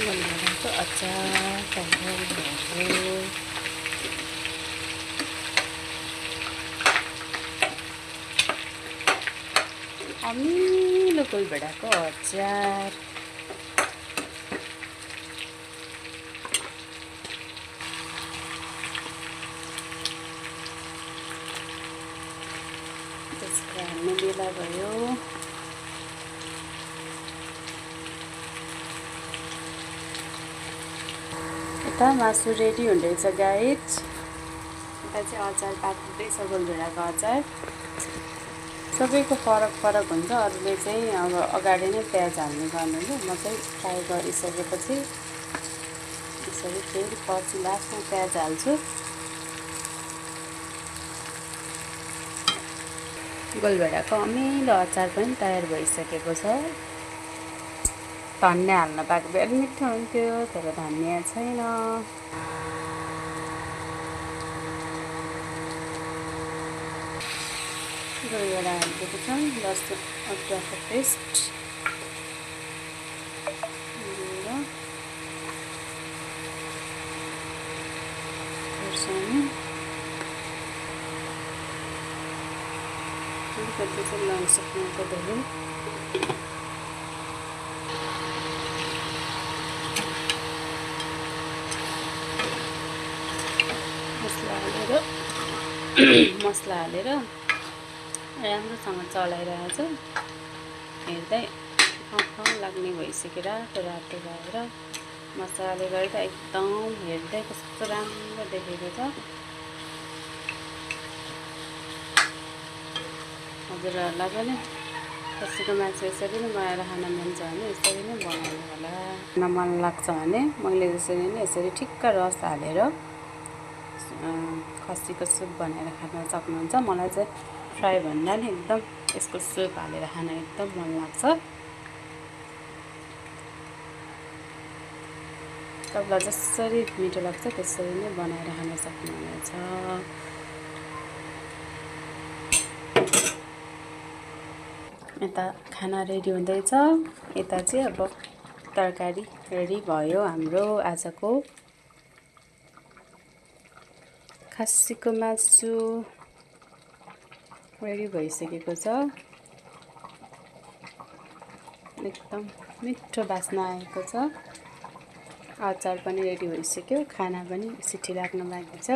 गोलभेडाको अचार तयार भयो। अमिलो गोलभेडाको अचार। त्यसको हाल्ने बेला भयो। यता मासु रेडी हुँदैछ गाइज। यता चाहिँ अचार पाक्दैछ गोलभेडाको अचार। सबैको फरक हुन्छ। अरूले चाहिँ अब अगाडि नै प्याज हाल्ने गर्नुहुन्छ। म चाहिँ फ्राई गरिसकेपछि यसरी फेरि पछि लास्टमा प्याज हाल्छु। गोलभेडाको अमिलो अचार पनि तयार भइसकेको छ। धनियाँ हाल्न पाएको भए मिठो हुन्थ्यो, तर धनियाँ छैन। गोलभेडा हालिदिएको छ। लसुन अदुवाको पेस्ट खोर्सानी अलिकति चाहिँ लगाउन सक्नुको धेरै मसला हालेर राम्रोसँग चलाइरहेको छु। हेर्दै खाउँ लाग्ने भइसक्यो। रातो भएर मसाले गर्दा एकदम हेर्दै कस्तो राम्रो देखेको छ। हजुरहरूलाई पनि खसीको मासु यसरी नै बनाएर खान मन छ भने यसरी नै बनाउनु होला। खान मन लाग्छ भने मैले जसरी नै यसरी ठिक्क रस हालेर खसीको सुप बनाएर खान सक्नुहुन्छ। मलाई चाहिँ फ्राई भन्दा नि एकदम यसको सुप हालेर खान एकदम मन लाग्छ। तपाईँलाई जसरी मिठो लाग्छ त्यसरी नै बनाएर खान सक्नुहुनेछ। यता खाना रेडी हुँदैछ। यता चाहिँ अब तरकारी रेडी भयो। हाम्रो आजको खसीको मासु रेडी भइसकेको छ। एकदम मिठो बास्ना आएको छ। अचार पनि रेडी भइसक्यो। खाना पनि सिटी लाग्न बाँकी छ।